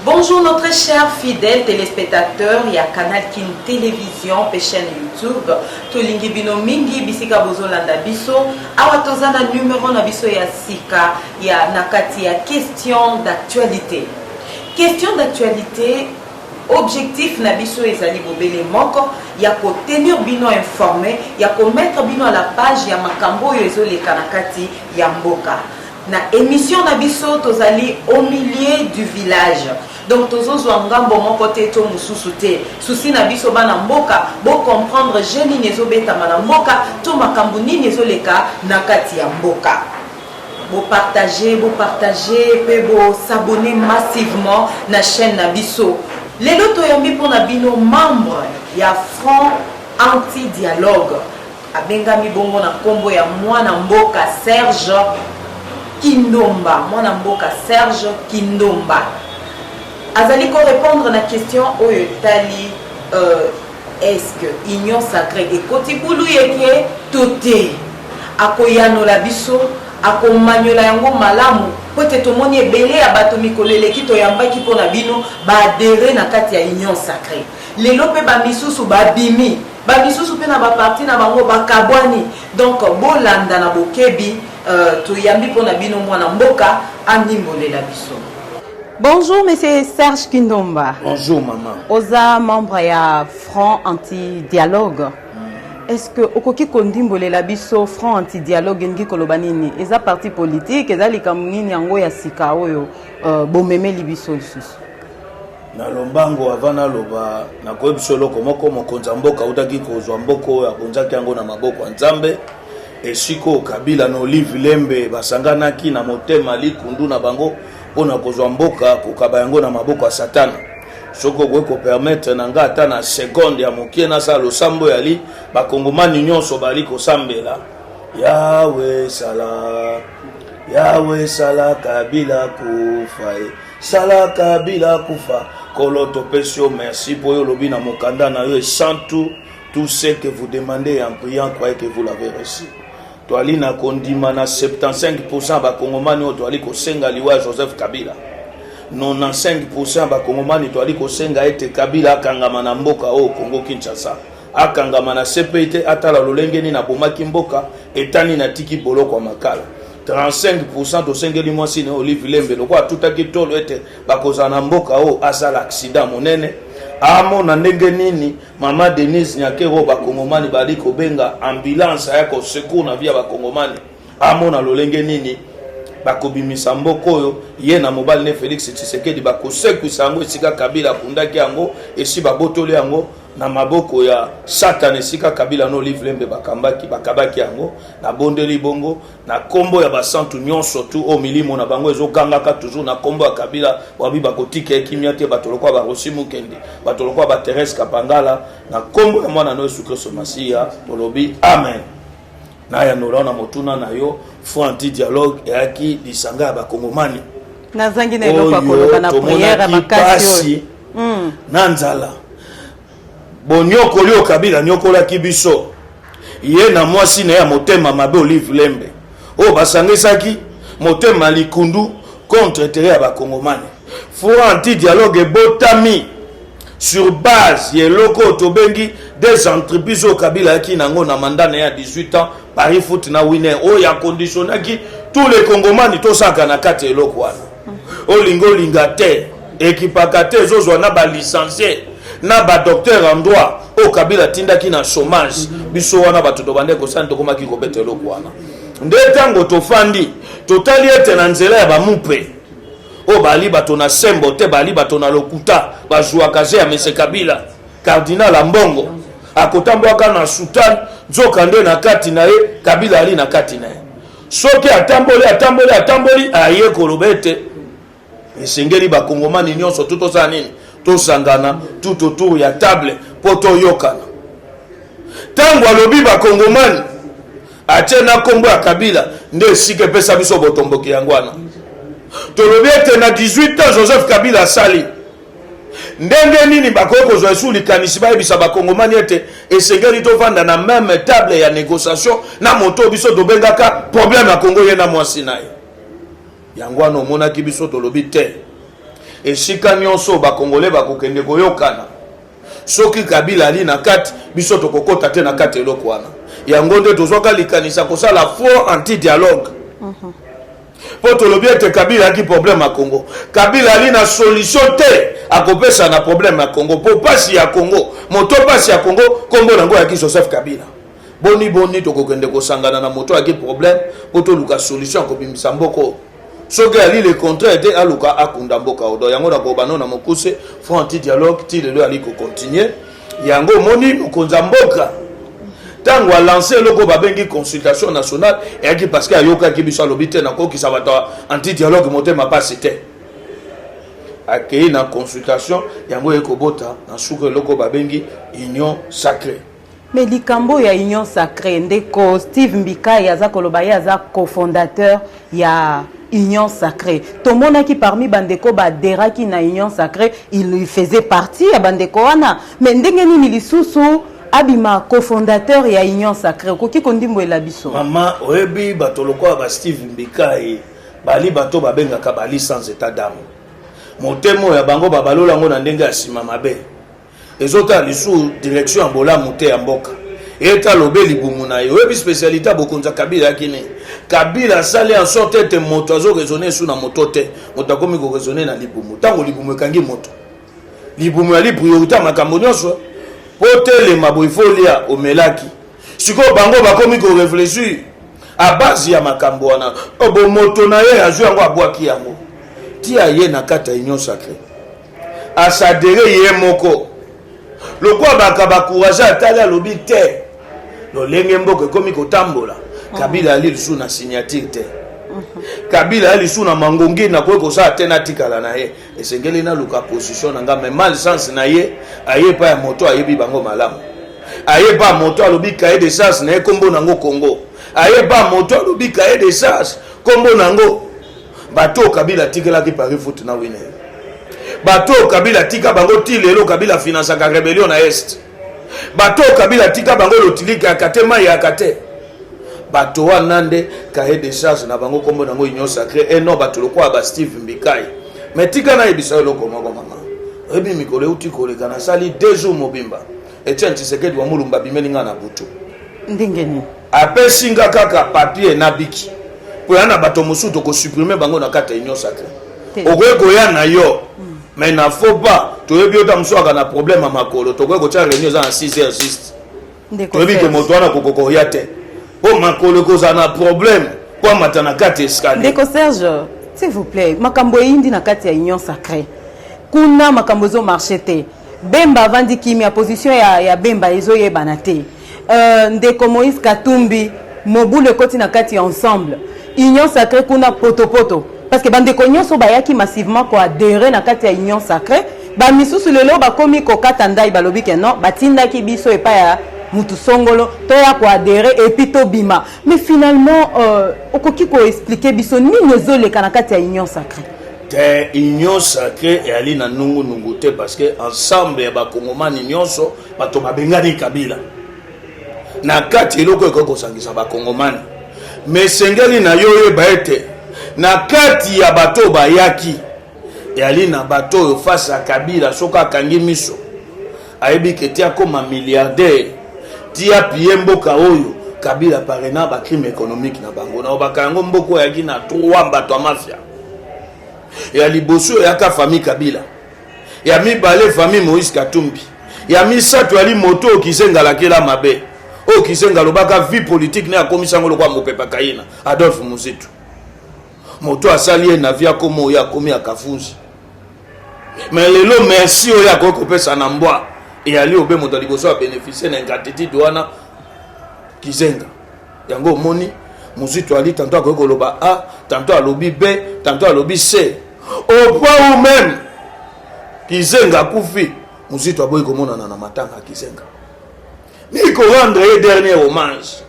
Bonjour nos très chers fidèles téléspectateurs ya Canal Kin Télévision pe chaîne YouTube. Tolingi bino mingi bisika bozolanda biso. Awa toza na numéro na biso ya sika ya na kati ya question d'actualité. Question d'actualité objectif na biso ezali bobele moko ya ko tenir bino informé, ya ko mettre bino à la page ya makambo oyo ezoleka na kati ya mboka. Na emission na biso tozali au milieu du village, donc tozozwa ngambo moko te to mosusu te. Souci na biso bana mboka bo comprendre jeu nini ezobetama na mboka to makambo nini ezoleka na kati ya mboka. Bo partager, bo partager pe bo s'abonner massivement na chaîne na biso. Lelo toyambi pona bino membre ya Front Anti-Dialogue. Abengami bongo na nkombo ya mwana mboka Serge Kindomba. Mwana mboka Serge Kindomba azali ko repondre na question oyo etali est-ce que Union sacree ekoti bulu yeke to te? Akoyanola biso, akomanyola yango malamu mpo ete tomoni ebele ya bato mikolo eleki toyambaki mpo na bino ba adherer na kati ya Union sacree. Lelo mpe ba misusu babimi. Ba misusu pe na ba parti na bango bakabwani donc bolanda na bokebi toyambi pona bino mwana mboka andimbolela biso. Bonjour monsieur Serge Kindomba. Bonjour maman. Oza membre ya Front Anti-Dialogue. Est-ce que okoki kondimbolela biso Front Anti-Dialogue elingi koloba nini? Eza parti politique, eza likambo nini yango ya sika oyo bomemeli biso lisusu? Na lombango, avant naloba, nakoyebisa eloko moko. Mokonzi ya mboka autaki kozwa mboka oyo, abonzaki yango na maboko ya Nzambe. Esika oyo Kabila na Olive Lembe basanganaki na motema likundu na bango mpo na kozwa mboka, kokaba yango na maboko ya Satana. Soki okoki kopermettre na nga ata na seconde ya mokie nasala losambo yali bakongomani nyonso bali kosambela. Yawe sala, Yawe sala Kabila kufa ye. Sala Kabila akufa. Nkolo topesi yo merci po yo olobi na mokanda na yo esantu tout ce que vous demandez en priant croyez que vous l'avez reçu. Toali na kondima na 75% ya bakongomani oyo toali kosenga liwa ya Joseph Kabila. 95% ya bakongomani toali kosenga ete Kabila akangama na mboka oyo Congo Kinshasa. Akangama na CPI te, atala lolenge nini abomaki mboka, eta nini atiki boloko ya Makala. 35% tosengeli mwasi na Olive Lembe lokola atutaki tolo ete bakozala na mboka oyo asala accident monene, amona ndenge nini mama Denise Nyakeru oyo bakongomani bali kobenga ambulance aya ko secours na vie ya bakongomani, amona lolenge nini bakobimisa mboka oyo ye na mobali ne Felix Tshisekedi bakosekwisa yango esika Kabila akundaki yango, esi babotoli yango na maboko ya Satana esika Kabila na Olive Lembe bakambaki, bakabaki yango. Nabondeli bongo na kombo ya basantu nyonso tu oyo milimo na bango ezogangaka toujours na kombo ya Kabila, wabi bakotika ye kimia te, bato lokola ba Rossy Mukendi, bato lokola ba Therese Kapangala, na kombo ya mwana no Yesu Kristo Masiya tolobi amen. Nayanola na motuna na yo, Front Anti-Dialogue eyaki lisanga ya bakongomani. Nazangi na eloko ya koloba na prière ya makasi oyo. Na nzala bonyokoli oyo Kabila anyokolaki biso, ye na mwasi na ye ya motema mabe Olive Lembe, oyo basangisaki motema likundu contre intérêt ya bakongomani. Front Anti-Dialogue ebotami sur base ya eloko oyo tobengi des entreprises oyo Kabila ayaki nango na mandat na ye ya 18 ans, Paris Foot na Winner, oyo akonditionnaki tous les Congomani tosaka na kati ya eloko wana. Olinga olinga te, ekipaka te, ezozwa na ba licencié na ba docteur en droit oyo Kabila atindaki na chômage. Biso wana bato tobandaki kosala, tokomaki kobeta eloko wana. Nde ntango tofandi totali ete na nzela ya bamupe oyo bali bato na sembo te, bali bato na lokuta, bazwaka ze ya Mese Kabila, cardinal Ambongo akotambwaka na soutane, nzoka nde na kati na ye Kabila ali na kati na ye. Soki atamboli, atamboli, atamboli, aye koloba ete esengeli bakongomani nyonso tu tosala nini? Tosangana tout autour ya table mpo toyokana. Ntango alobi bakongomani, atie na kombo ya Kabila, nde esika epesa biso botomboki yango wana. Tolobi ete na 18 ans Joseph Kabila asali ndenge nini bakoki kozwa esu likanisi bayebisa bakongomani ete esengeli tovanda na meme table ya négociation na moto biso tobengaka problème ya Congo, ye na mwasi na ye. Yango wana omonaki biso tolobi te. Esika nyonso bakongole bakokende koyokana, soki Kabila ali na kati, biso tokokɔta te na kati. Eloko wana yango nde tozwaka likanisa kosala front anti dialogue, mpo tolobi ete Kabila ayaki problème ya Congo. Kabila ali na solution te akopesa na problème ya Congo, mpo pasi ya Congo, moto pasi ya Congo, nkombo nango ayaki Joseph Kabila. Boni boni tokokende kosangana na moto ayaki problème mpo toluka solution ya kobimisa mboko? Soki ali le contraire te, aluka akunda mboka odo. Yango nakoba no na mokuse, front anti dialogue ti lelo ali kocontinuer. Yango omoni mokonzi ya mboka, ntango alance eloko babengi consultation nationale, eyaki parce que ayokaki biso. Alobi te, nakokisa bato anti dialogue motema pasi te. Akei na consultation yango, ekobota na suka eloko babengi union sacrée. Mais likambo ya union sacrée, ndeko Steve Mbikai aza koloba ye aza cofondateur ya union sacrée. Tomonaki parmi bandeko baadhéraki na union sacrée, il faisait partie ya bandeko wana. Mais ndenge nini lisusu abima cofondateur ya union sacrée? Okoki kondimbolela biso? Mama, oyebi bato lokola ba Steve Mbikai bali bato babengaka bali sans état d'âme. Motema oyo ya bango babalola yango na ndenge ya nsima mabe, ezotala lisusu direction ya bolamu te ya mboka, etala obe libumu na ye. Oyebi spécialité ya bokonzi ya Kabila yaki nini? Kabila asali en sorte ete moto azoraisonner esu na moto te, moto akomi koraisonner na libumu. Ntango libumu ekangi moto, libumu yali priorité ya makambo nyonso. Mpo telema boye, faut lia, omelaki. Sikoyo bango bakomi koréfléchir à base ya makambo wana. Bomoto na ye azwi yango, abwaki yango, tia ye na kati ya union sacrée, aadhérer ye moko lokola baka bacourage. Atali, alobi te, lolenge mboka ekomi kotambola, Kabila ali lisusu na signature te, Kabila ali lisusu na mangongi, nakoki kosala te, natikala na ye, esengeli naluka position na nga. Mais malchance na ye, aye epai ya moto ayebi bango malamu, aye epai ya moto alobi cahier de charge na ye nkombo nango Congo, aye epai ya moto alobi cahier de charge nkombo nango bato oyo Kabila atikelaki Paris Foot na Winner, bato oyo Kabila atika bango ti lelo. Kabila finansaka rébellion na Est. Bato oyo Kabila atika bango, lotilika yaka te, mai yaka te. Bato wana nde cahier de charge na bango nkombo nango union sacrée, e non bato lokola ba Steve Mbikai. Mais tika nayebisa yo eloko moko, mama. Oyebi, mikolo euti koleka, nasali 2 jours mobimba, Etienne Tshisekedi wa Mulumba abimeli nga na butu. Ndenge nini? Apesi nga kaka papier na biki, po ya na bato mosusu tokosupprimer bango na kati ya union sacrée. Okoki koya na yo, mais na faut pas, toyebi yo ta mosusu aka na problème ya makolo. Tokoki kotia réunion eza na 6 heures juste, toyebi ke moto wana kokoka koya te mpo makolo ekozala na problème mpo amata na kati escalier. Ndeko Serge, s'il vous plaît, makambo eyindi na kati ya union sacrée kuna, makambo ezomarcher te. Bemba avandi kimia, position ya Bemba ezoyebana te. Ndeko Moïse Katumbi, mobulu ekoti na kati ya ensemble union sacrée kuna, potopoto, parce que bandeko nyonso bayaki massivement koadhérer na kati ya union sacrée, bamisusu lelo bakomi kokata ndai, balobi ke non, batindaki biso epai ya mutu songolo, toya koadhérer et puis tobima. Mais finalement, okoki koexpliquer biso nini ezoleka na kati ya union sacrée? Te, union sacrée eyali na nungunungu te, parce que ensemble ya bakongomani nyonso, bato babengani Kabila na kati, eloko ekoki kosangisa bakongomani. Mais esengeli na yo oyeba ete na kati ya bato oyo bayaki, eyali na bato oyo face ya Kabila, soki akangi miso, ayebi ke ti akóma milliardaire, ti apiller mboka oyo, Kabila parraina bacrime économique na bango. Na obaka yango, mboka oyo ayaki na trois bato ya mafia. Ya liboso eyaka famille Kabila, ya mibale famille Moïse Katumbi, ya misato yali moto oyo Kizenga alakela mabe, oyo Kizenga alobaka vie politique ne akomisa yango lokola mopepa kayina, Adolphe Muzitu. Moto asali ye na vie, akoma oyo akomi, akafunzi. Mais lelo, merci oyo akoki kopesa na mbwa eyali obe moto ya liboso abénéficie na ingratitude wana, Kizenga. Yango omoni Muzito ali tantôt akoki koloba A, tantôt alobi B, tantôt alobi C, au point où même Kizenga akufi, Muzito aboyi komonana na matanga ya Kizenga, ni korendre ye dernier hommage.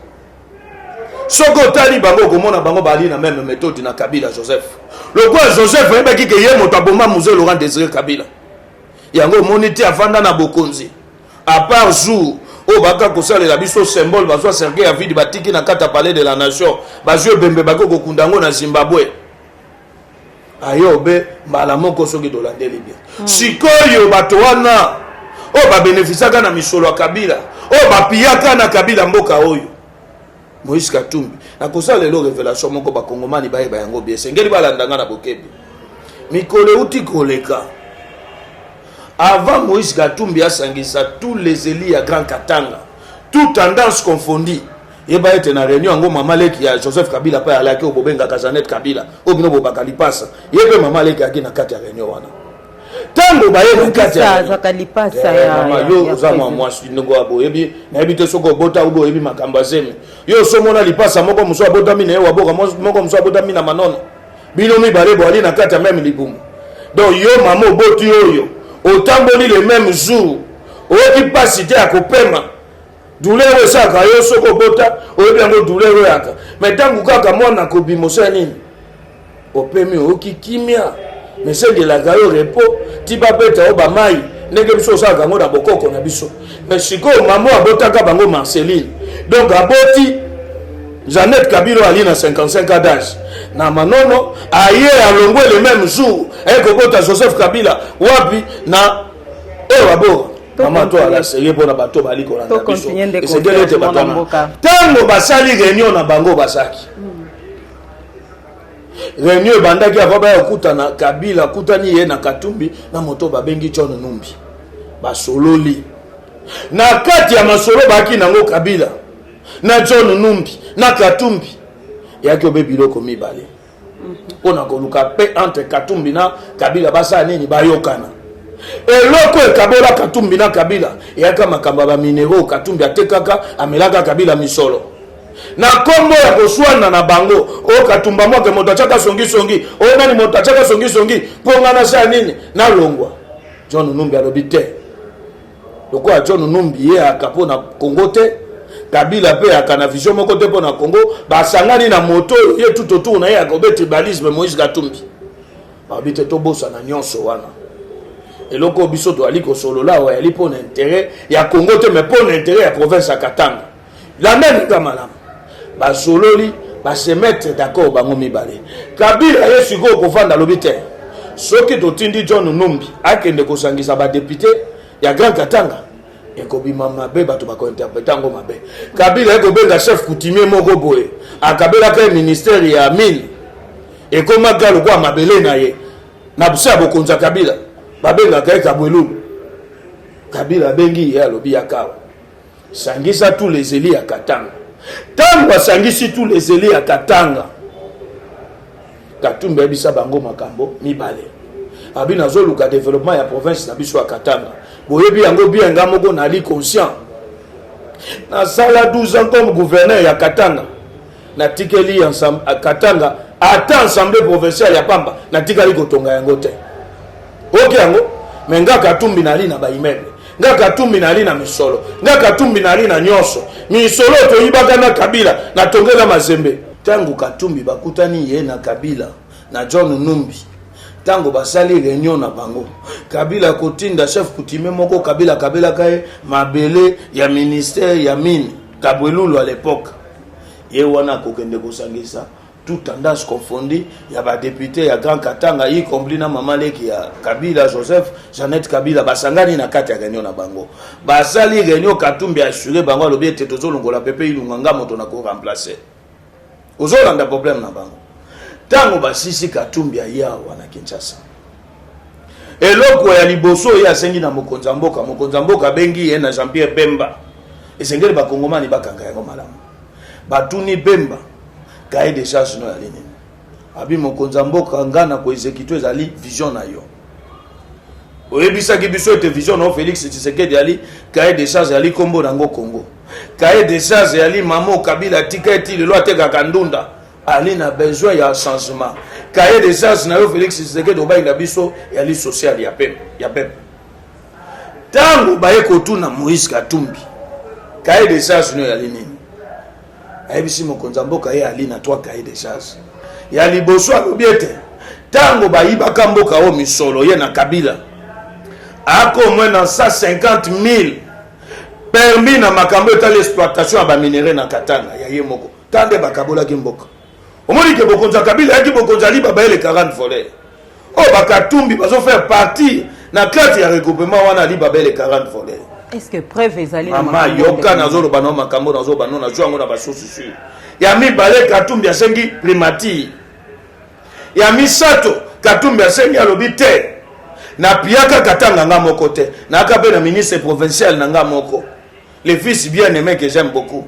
Soki otali bango, okomona bango bali na même méthode na Kabila Joseph. Lokola Joseph ayebaki ke ye moto aboma Mzee Laurent Désiré Kabila, yango omoni te avanda na bokonzi, à part jour oyo baka kosalela biso symbole, bazwa cercueil ya vide, batiki na kati ya Palais de la Nation, bazwi ebembe, baki kokunda yango na Zimbabwe. Ayobe mbala moko soki tolandeli bien. Sikoyo bato wana oyo babénéficiaka na misolo ya Kabila, oyo bapiyaka na Kabila mboka oyo, Moïse Katumbi, nakosala lelo révélation moko, bakongomani bayeba yango bien, esengeli balanda nga na bokebi. Mikolo euti koleka, avant Moïse Katumbi asangisa tous les élus ya Grand Katanga, toute tendance confondue, yeba ete na réunion yango, mama leki ya Joseph Kabila mpe alaki, oyo bobengaka Janet Kabila, oyo bino bobaka lipasa, ye mpe mama leki ayaki na kati ya réunion wana. Ntango baye na kati ya azwaka lipasa. Mama, yo oza mwa mwasi ndenge wa boyebi, nayebi te soki obota obe oyebi makambo ya zemi. Yo osomona lipasa moko mosu abotami na ye waboka, moko mosu abotami na manono, bino mibale boali na kati ya même libumu. Donc yo mama oboti oyo, otamboli le même jour, oyoki mpasi te ya kopema, douleur oyo esalaka yo soki obota, oyebi yango, douleur oyo yaka. Mais ntango kaka mwana akobima, osala nini? Opemi, oyoki kimia. Mais esengelaka yo repos ti babeta yo bamai, ndenge biso osalaka yango na bokoko na biso. Mais sikoyo mama oyo abotaka bango, Marceline, donc aboti Jeannette Kabila, ali na 55 ans d'âge na manono, aye alongwe le même jour, aye kobota Joseph Kabila wapi? Na oyo abora. Mama, to ala sérieux mpona bato bali kolanda biso. Esengeli ete bato wana, ntango basali réunion na bango, basaki réunion ebandaki, avant baya kokutana, Kabila akutani ye na Katumbi na moto babengi John Numbi. Basololi. Na kati ya masolo baki nango, Kabila na John Numbi na Katumbi, eyaki obe biloko mibale mpona koluka mpe entre Katumbi na Kabila basala nini? Bayokana. Eloko ekabola Katumbi na Kabila eyaka makambo ya baminerais. Katumbi atekaka, amelaka Kabila misolo na nkombo ya koswana na bango. Oyo Katumba mwake moto atiaka songisongi, oyo nani moto atiaka songisongi, mpo nga nasala nini? Nalongwa. John Numbi alobi te. Lokola John Numbi ye aka mpo na Congo te, Kabila mpe aka na vision moko te mpo na Congo, basangani na moto oyo ye tout autour na ye akobe tribalisme, Moïse Katumbi. Babi te, tobosana nyonso wana. Eloko oyo biso toali kosolola awa yali mpo na intérêt ya Congo te, mais mpo na intérêt ya province ya Katanga. Landani ka malamu. Basololi, base mettre d'accord bango mibale. Kabila ye sikoyo kofanda, alobi te, soki totindi John Numbi akende kosangisa badéputés ya Grand Katanga, ekobima mabe, bato bakointerpréter yango mabe. Kabila ekobenga chef coutumier moko boye, akabelaka ye ministère ya mine, ekomaka lokola mabele na ye na busa ya bokonzi ya Kabila, babengaka ye Kabwelulu. Kabila abengi ye, alobi: "Yakawa, sangisa tous les élus ya Katanga." Ntango asangisi tous les élus ya Katanga, Katumbi ayebisa bango makambo mibale. Abi: "Nazoluka développement ya province na biso ya Katanga. Boyebi yango bien, nga moko nali conscient, nasala 12 ans comme gouverneur ya Katanga, natikeli Katanga ata assemblée provinciale ya pamba natikali kotonga yango te. Oki yango, mais nga Katumbi nali na baimmeuble, nga Katumbi nali na misolo, nga Katumbi nali na nyonso. Misolo toyibaka na Kabila, natongela Mazembe." Ntango Katumbi bakutani ye na Kabila na John Numbi, ntango basali réunion na bango, Kabila kotinda chef coutumier moko, Kabila kabelaka ye mabele ya ministère ya mine, Kabwelulu à l'époque, ye wana akokende kosangisa toute tendance confondue ya badéputés ya Grand Katanga, y compris na mama leki ya Kabila Joseph, Jeannette Kabila. Basangani na kati ya réunion na bango, basali réunion. Katumbi assure bango, alobi ete tozolongola Pepe Ilunga, nga moto na koremplacer. Ozolanda problème na bango. Ntango basisi, Katumbi aye awa na Kinshasa. Eloko ya liboso oyo asengi na mokonzi ya mboka, mokonzi ya mboka abengi ye na Jean Pierre Bemba. Esengeli bakongomani bakanga yango malamu. Batuni Bemba: "Cahier de charge no yali nini?" Abi: "Mokonzi ya mboka, nga na koexécuter ezali vision na yo. Oyebisaki biso ete vision na yo, Félix Tshisekedi, yali cahier de charge, yali nkombo nango Congo. Cahier de charge yali mamo Kabila atika eti lelo atekaka ndunda, ali na besoin ya changement. Cahier de charge na yo, Félix Tshisekedi, obangi na biso yali social ya peuple, ya peuple." Ntango baye kotuna Moïse Katumbi: "Cahier de charge no yali nini?" Ayebisi mokonzi ya mboka, ye ali na trois cahier de charge. Ya liboso, alobi ete ntango bayibaka mboka oyo misolo, ye na Kabila, ako moins na 150 000 permis na makambo etali exploitation ya baminerais na Katanga ya ye moko. Ta nde bakabolaki mboka, omoni ke bokonzi ya Kabila yaki bokonzi ali babayele 40 voleur. Oyo bakatumbi bazofaire partie na kati ya regroupement wana ali babele 40 voleurs. Est-ce que preuve ezali na mama yoka, nazoloba nao makambo nazoloba no, nazwa yango na basource sure. Ya mibale, Katumbi asengi primature. Ya misato, Katumbi asengi, alobi te, napiyaka Katanga nga moko te, nayaka mpe na ministre provincial na nga moko, le fils bien aimé que j'aime beaucoup,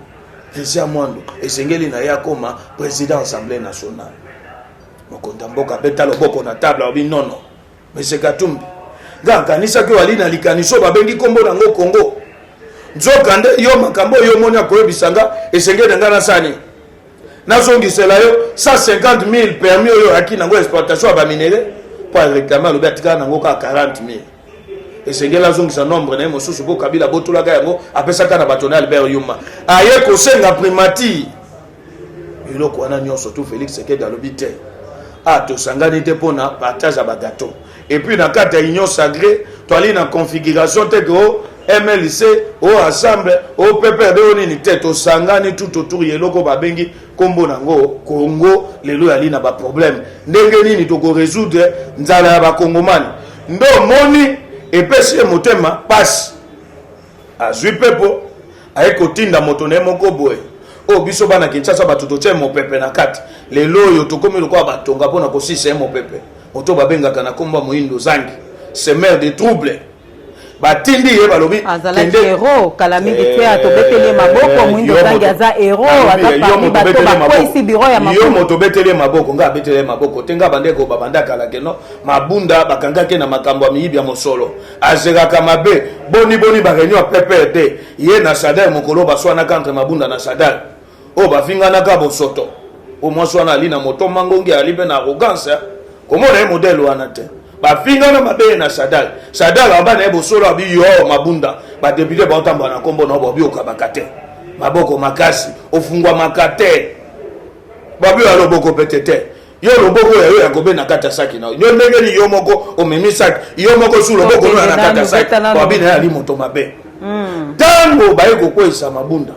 Christian Mwando, esengeli na ye akoma président Assemblée nationale. Mokonzi ya mboka abeta loboko na table, alobi: "Nono, monsieur Katumbi, nga akanisaki oyo ali na likanisi oyo babengi nkombo nango Congo, nzoka nde yo makambo oyo omoni akoyebisa nga, esengeli na nga nasani nazongisela yo 150 000 permis oyo oyaki nango exploitation ya baminerais." Mpo aréclame, alobi atikala nango kaka 40 000, esengeli azongisa nombre na ye mosusu, mpo Kabila abotolaka yango, apesaka na bato na Albert Yuma. Aye kosenga primature. Eloko wana nyonso tu, Félix Tshisekedi alobi te, a tosangani te mpona partage ya bagâteau. Et puis na kati ya Union sacrée, toali na configuration te ke o MLC, o Ensemble, o PPRD, o nini te. Tosangani tout autour ya eloko babengi nkombo nango Congo. Lelo yali na baproblème, ndenge nini tokorésoudre nzala ya bakongomani? Nde omoni epesi ye motema pasi, azwi mpepo, aye kotinda moto na ye moko boye oyo biso bana Kinshasa bato totie mopepe na kati. Lelo oyo tokomi lokola batonga mpona kosisa ye mopepe, moto babengaka na nkombo ya Moyindo Zangi, semeur de trouble. Batindi ye, balobi azalaki héros kala mingi te, tobeteli ye maboko. Moyindo Zangi aza héros, aza parmi bato bakweyisi bureau ya yo. Moto obeteli ye maboko, nga abeteli ye maboko te. Nga bandeko babanda kala keno Mabunda bakangaki na makambo ya miyibi ya mosolo, azekaka mabe. Boni boni baréunion ya PPRD, ye na Sadar, mokolo baswanaka entre Mabunda na Sadar, oyo bafinganaka bosoto. O mwasi wana ali na moto mangongi, ali mpe na arrogance, komona ye modèle wana te. Bafingana mabe ye na Sadar. Sadar aba na ye bosolo, abi yo Mabunda, badéputé baotambola na nkombo na babi okabaka te, maboko makasi ofungwamaka te, babi oyo loboko pete te, yo loboko ya yo ya kobe na kati ya saki na yo, ndenge ni yo moko omemi saki yo moko su loboko no ya na kati ya saki. Babi na ye ali moto mabe. Ntango baye kokweyisa Mabunda,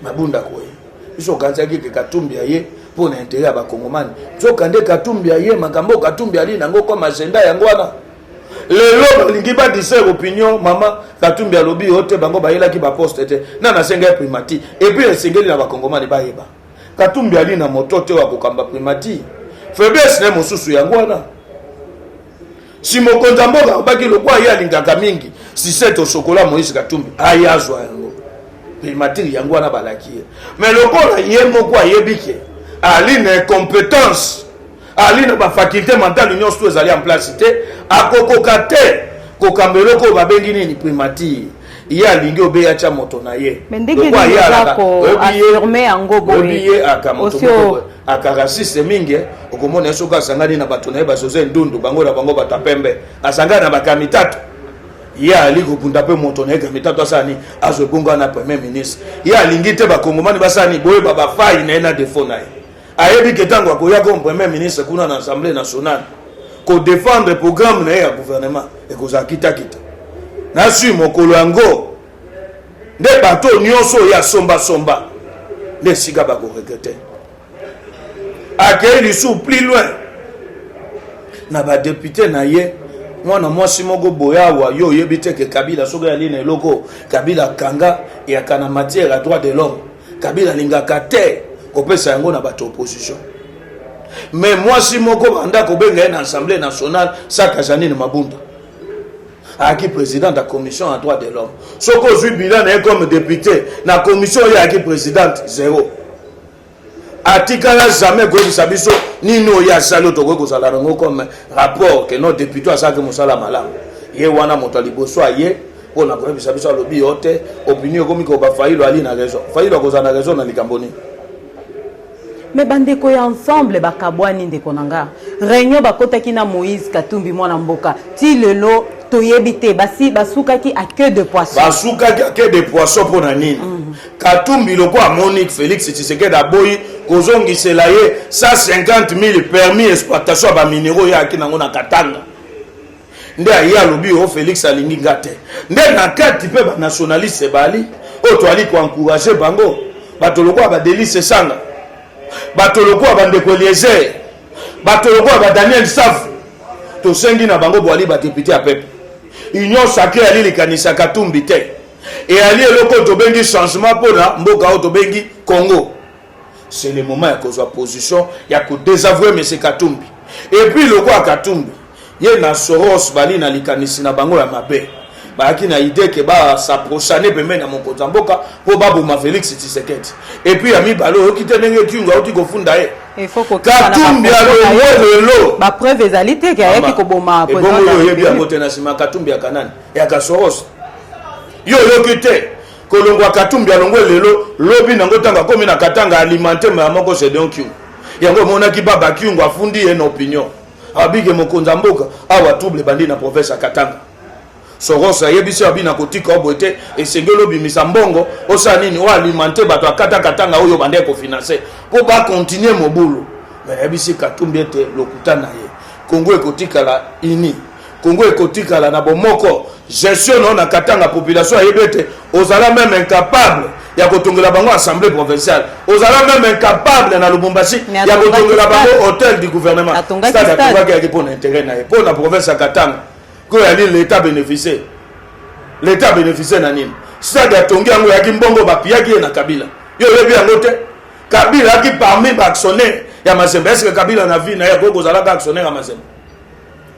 Mabunda koye, biso okanisaki ke Katumbi aye mpo na intérêt ya bakongomani, nzoka nde Katumbi aye makambo Katumbi ali nango comme agenda. Yango wana lelo balingi badistraire opinion. Mama, Katumbi alobi yo te, bango bayelaki baposte te, na nasenga ye primature. Et puis esengeli na bakongomani bayeba, Katumbi ali na moto te oyo akokamba primature. Faiblesse na ye mosusu yango wana. Si mokonzi ya mboka alobaki lokwa ye alingaka mingi sucette osokola, Moïse Katumbi aye azwa yango primature, yango wana balaki ye. Mais lokola ye moko ayebi ke ali na incompétence, ali na bafaculté mentale nyonso to ezali en place te, akokoka te kokamba eloko oyo babengi nini, primature. Ye alingi obeya atya moto na ye. Oyebi ye aka moto moko aka raciste mingi. Okomona ye soki asangani na bato na ye, bazoze ndundu, bango na bango bato ya pembe, asangani na bakamitatu, ye ali kobunda mpe moto na ye kamitatu asala nini, azwa ebongo na premier ministre. Ye alingi te bakongomani basala nini, boyeba bafaille na ye na défaut na ye. Ayebi ke ntango akoya comme premier ministre kuna na Assemblée nationale kodéfendre programme na ye ya gouvernement, ekozala kitakita nasui mokolo yango nde bato nyonso oyo asombasomba nde esika bakoregretter. Akei lisusu plus loin na badéputé na ye. Mwana mwasi moko boye awa, yo oyebi te ke Kabila soki ali na eloko, Kabila akanga eyaka na matière ya droit de l'homme, Kabila alingaka te kopesa yango na bato opposition. Mais mwasi moko banda kobenga ye na Assemblée nationale, Saka Janine Mabunda, ayaki présidente ya commission ya droit de l'homme. Soki ozwi bilan na ye comme député na commission oyo ayaki présidente, zéro. Atikala jamais koyebisa biso nini oyo asali oyo tokoki kozala nango comme rapport ke no député asalaki mosala malamu. Ye wana moto ya liboso aye mpona koyebisa biso, alobi yo te, opinion ekomi koba Fayulu ali na raison. Fayulu akozala na raison na likambo nini? Me bandeko ya Ensemble bakabwani. Ndeko na nga, réunion bakotaki na Moïse Katumbi mwana mboka, ti lelo toyebi te basi basukaki à queue de poisson. Basukaki à queue de poisson mpo na nini? Katumbi loko amoni Félix Tshisekedi aboyi kozongisela ye 150 000 permis exploitation ya baminéraux oyo ayaki nango na Katanga, nde aye alobi oyo Félix alingi nga te. Nde na kati mpe banationaliste bali oyo toali koencourager bango, bato lokola baDelly Sesanga, bato lokola bandeko Eliezer, bato lokola baDaniel Safu. Tosengi na bango boali badéputé ya peuple. Union sacrée ali likanisi ya Katumbi te, eyali eloko oyo tobengi changement mpona mboka oyo tobengi Congo. C'est le moment ya kozwa position ya kodésavouer monsieur Katumbi. Et puis lokola Katumbi, ye na Soros bali na likanisi na bango ya mabe, bayaki na idée ke bas'approchane pembeni na mokonzi ya mboka mpo baboma Félix Tshisekedi. Et puis ya mibale, oyoki te ndenge Kyungu auti kofunda ye? Katumbi alongwe lelo. Bapreuve ezali te ke ayaki koboma. Ebongo oyo oyebi yango te, na nsima Katumbi ya kanani yaka Soros. Yo oyoki te kolongwa Katumbi alongwe lelo, lobi nango ntango akomi na Katanga, alimente maya moko Gédéon Kyungu. Yango omonaki baba Kyungu afundi ye na opinion, abike mokonzi ya mboka awa, trouble ebandi na province ya Katanga. Soros ayebisi abi na kotika oboye te, esengeli obimisa mbongo, osala nini, oalimenter bato akata Katanga oyo bandeki kofinancer mpo bacontinuer mobulu. Me nayebisi Katumbi ete lokuta na ye. Kongo ekotikala uni, Kongo ekotikala na bomoko. Gestion na yo na Katanga, population ayebi ete ozala même incapable ya kotongela bango assemblée provinciale, ozala même incapable na Lubumbashi ya kotongela bango hôtel du gouvernement. Stade atongaki yaki mpo na intérêt na ye, mpo na province ya Katanga koyo yali l'état bénéficier. L'état bénéficier na nini? Stade atongi yango yaki mbongo bapiyaki ye na Kabila. Yo oyebi yango te? Kabila yaki parmi baactionnaire ya Mazembe. Est ce que Kabila na vie na ye akoki kozalaka actionnaire ya Mazembe?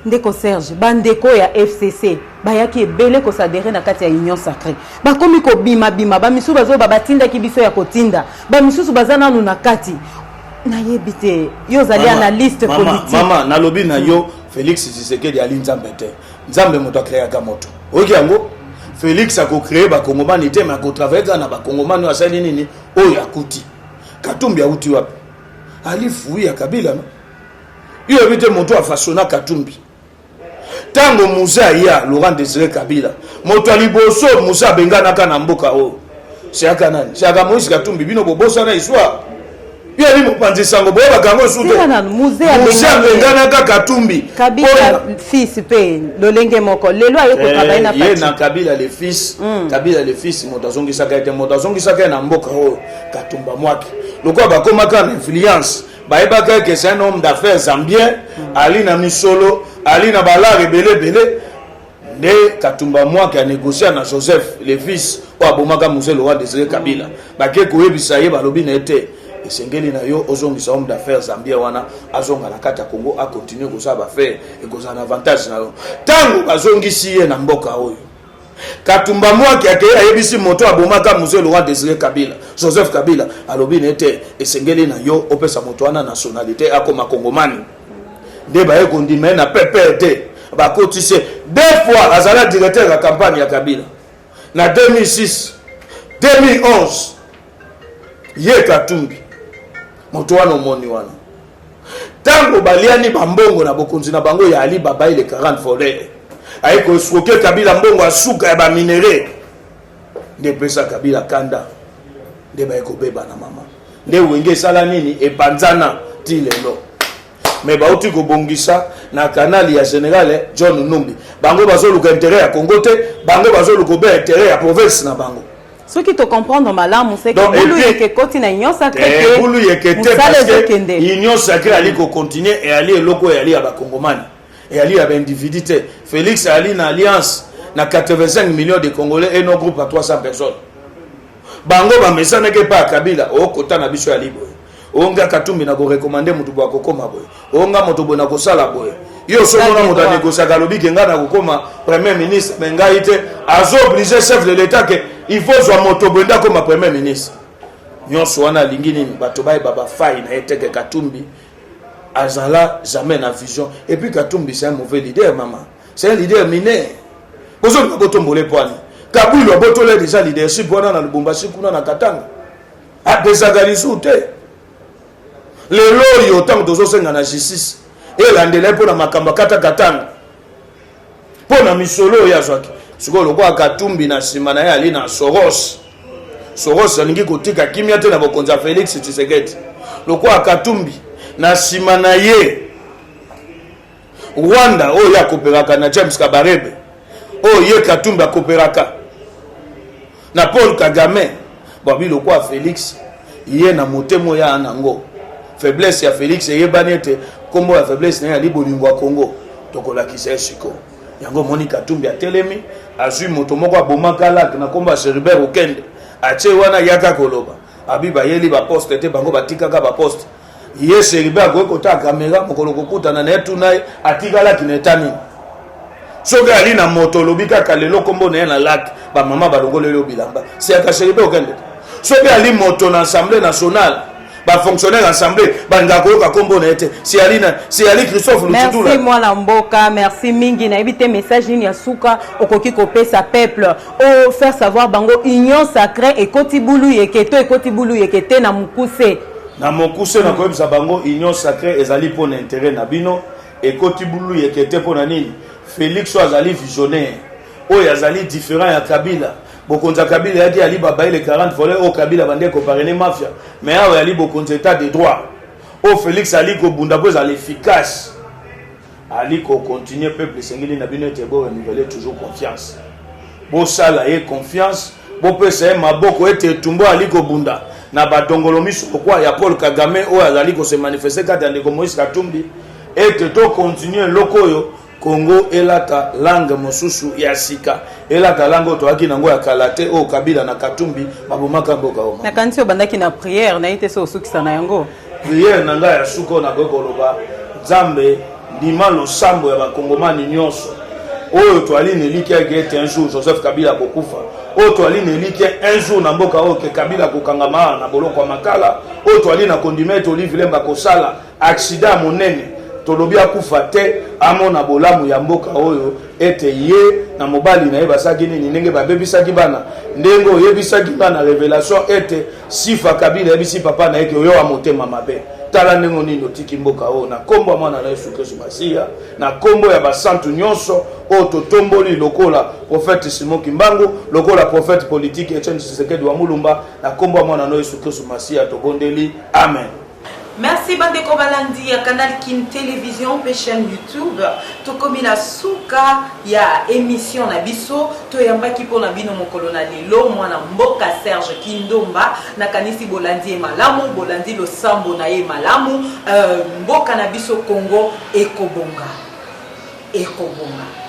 Ndeko Serge, bandeko ya FCC bayaki ebele koadhérer na kati ya Union sacrée, bakomi kobimabima. Bamisusu bazoba batindaki biso ya kotinda, bamisusu baza nanu na kati. Nayebi te, yo ozali analyste politique. Mama, nalobi na yo, Félix Tshisekedi ali Nzambe te. Nzambe moto acréaka moto, oyoki yango? Félix akocréer bakongomani te, me akotravailler kaka na bakongomani oyo asali nini, oyo akuti. Katumbi auti wapi? Ali fruit ya Kabila, no? Yo oyebi te moto afaçonna Katumbi? Ntango Mzee aya, Laurent Désiré Kabila, moto ya liboso Mzee abenganaka na mboka oyo seyaka nani? Seyaka Moïse Katumbi. Bino bobosana histoire. Yo ali mopanzi sango, boyebaka yango su te. Mzee abenganaka Katumbi. Kabila fils mpe lolenge moko lelo aye kotravailler na ye na Kabila le fils. Kabila le fils, moto azongisaka ye te. Moto azongisaka ye na mboka oyo, Katumba Mwaki. Lokola bakomaka na influence, bayebaka eke c'est un homme d'affaires zambien, ali na misolo, ali na balare ebele ebele. Nde Katumba Mwake anégocia na Joseph le fils oyo abomaka Mzee Laurent Désiré Kabila. Bake koyebisa ye, balobi na ye te, esengeli na yo ozongisa homme d'affaires zambien wana, azonga na kati ya Congo, acontinuer kosala baaffaires, ekozala na avantage na yo. Ntango bazongisi ye na mboka oyo, Katumba Mwaki akei, ayebisi moto abomaka Mzee Laurent Désiré Kabila, Joseph Kabila, alobi na ete esengeli na yo opesa moto wana nationalité, akoma kongomani. Nde baye kondima ye na PPRD, bakotisi deux fois, azala directeur ya campagne ya Kabila na 2006, 2011. Ye Katumbi, moto wana omoni wana, ntango baliani bambongo na bokonzi na bango ya Ali Baba et les 40 voleurs, aye koescroquer Kabila mbongo ya suka ya baminerais, nde epesa Kabila kanda, nde baye kobebana. Mama, nde Wenge esala nini? Epanzana ti lelo. Me bauti kobongisa na kanali ya général John Numbi. Bango bazoluka intérêt ya Congo te, bango bazoluka obe intérêt ya province na bango. Soki tocomprendre malamu, c'est que bulu yeke ekoti na Union sacrée. Bulu yeke te, parce que Union sacrée ali kocontinuer, eyali eloko oyo eyali ya bakongomani, eyali ya baindividu te. Félix ali na alliance na 85 millions de Congolais et no groupe à 300 personnes. Bango bamesanaki epai ya Kabila, okota na biso yali boye, onga Katumbi na korecommander moto boye akokoma boye, onga moto boye na kosala boye. Yo somona moto anégociaka, alobi ke ngai nakokoma premier ministre, me ngai te azo-obliger chef de l'État ke il faut zwa moto boye nde akoma premier ministre. Nyonso wana alingi nini? Bato bayeba bafai na ye teke Katumbi azala jamais na vision. Et puis Katumbi, c'est un mauvais leader, mama, c'est un leader mineur. Bozolinga botombola epwani. Kabwilo abotola déjà leadership wana na Lubumbashi kuna na Katanga, apesaka lisusu te. Lelo oyo ntango tozosenga na justice elandela ye mpo na makambo akata Katanga, mpo na misolo oyo azwaki. Sikoyo lokola Katumbi na nsima na ye ali na Soros, Soros alingi kotika kimia te na bokonzi ya Félix Tshisekedi. Lokola Katumbi na nsima na ye Rwanda oyo ye akooperaka na James Kabarebe, oyo ye Katumbi akooperaka na Paul Kagame, babi lokola Félix ye na motema oyo aa nango, faiblesse ya Félix eyebani ete nkombo ya faiblesse na ye ali bolingo ya Congo. Tokolakisa ye sikoyo. Yango omoni Katumbi atelemi, azwi moto moko abomaka lak na nkombo ya Serubert Okende, atie wana, yaka koloba abi bayeli baposte te, bango batikaka baposte. Ye Serubert akoki kotala kamera mokolo kokutana na ye, tuna ye atikalaki na eta nini. Soki ali na moto, olobi kaka lelo nkombo na ye na lak, bamama balongoleli yo bilamba, seyaka Serubert Okende te. Soki ali moto na Assemblée nationale, bafonctionnaire assemblée balingaka koyoka nkombo na ye te. Seyali na seyali Christophe Lututula. Merci mwana mboka, merci mingi. Nayebi te message nini ya suka okoki kopesa peuple, o faire savoir bango Union sacrée ekoti bulu yeke to ekoti bulu yeke te, na mokuse. Na mokuse, nakoyebisa bango Union sacrée ezali mpo na intérêt na bino. Ekoti bulu yeke te. Mpo na nini? Félix oyo azali visionnaire, oyo azali différent ya Kabila. Bokonzi ya Kabila eyaki ali babaye le 40 volet oyo Kabila bande koparrainer mafia, mais awa yali bokonzi état de droit oyo Félix ali kobunda mpo ezala efficace, ali kocontinue. Peuple, esengeli na bino ete borenouveler toujours confiance, bosala ye confiance, bopesa ye maboko ete etumbu ali kobunda na badongolo miso lokwa ya Paul Kagame oyo azali kose manifester kati ya ndeko Moïse Katumbi, ete tocontinue eloko oyo Congo elata langue mosusu ya sika, elata langue oyo toyaki nango ya kala te, oyo Kabila na Katumbi babomaka mboka oyo. Nakanisi obandaki na prière, nayebi te so osukisa na yango. Prière na ngai ya suka oyo nakoki koloba: Nzambe, ndima losambo ya bakongomani nyonso oyo toali na elikya eke ete un jour Joseph Kabila akokufa, oyo toali na elikya un jour na mboka oyo ke Kabila akokangama na boloko ya Makala, oyo toali na kondima ete Olive Lembe akosala accident ya monene, tolobi akufa te, amona bolamu ya mboka oyo, ete ye na mobali na ye basalaki nini, ndenge babebisaki bana, ndenge oyebisaki nga na révélation ete Sifa Kabila ayebisi papa na ye ke oyo wa motema mabe, tala ndenge nini otiki mboka oyo. Na nkombo ya mwana na Yesu Kristu Masiya, na nkombo ya basantu nyonso oyo totomboli, lokola prophète Simon Kimbangu, lokola prophète politique Etienne Tshisekedi wa Mulumba, na nkombo ya mwana na Yesu Kristu Masiya tobondeli, amen. Merci bandeko balandi ya Canal Kin Télévision mpe chaîne YouTube. Tokomi na suka ya émission na biso. Toyambaki mpona bino mokolo na lelo mwana mboka Serge Kindomba. Nakanisi bolandi ye malamu, bolandi losambo na ye malamu. Mboka na biso Congo ekobonga, ekobonga.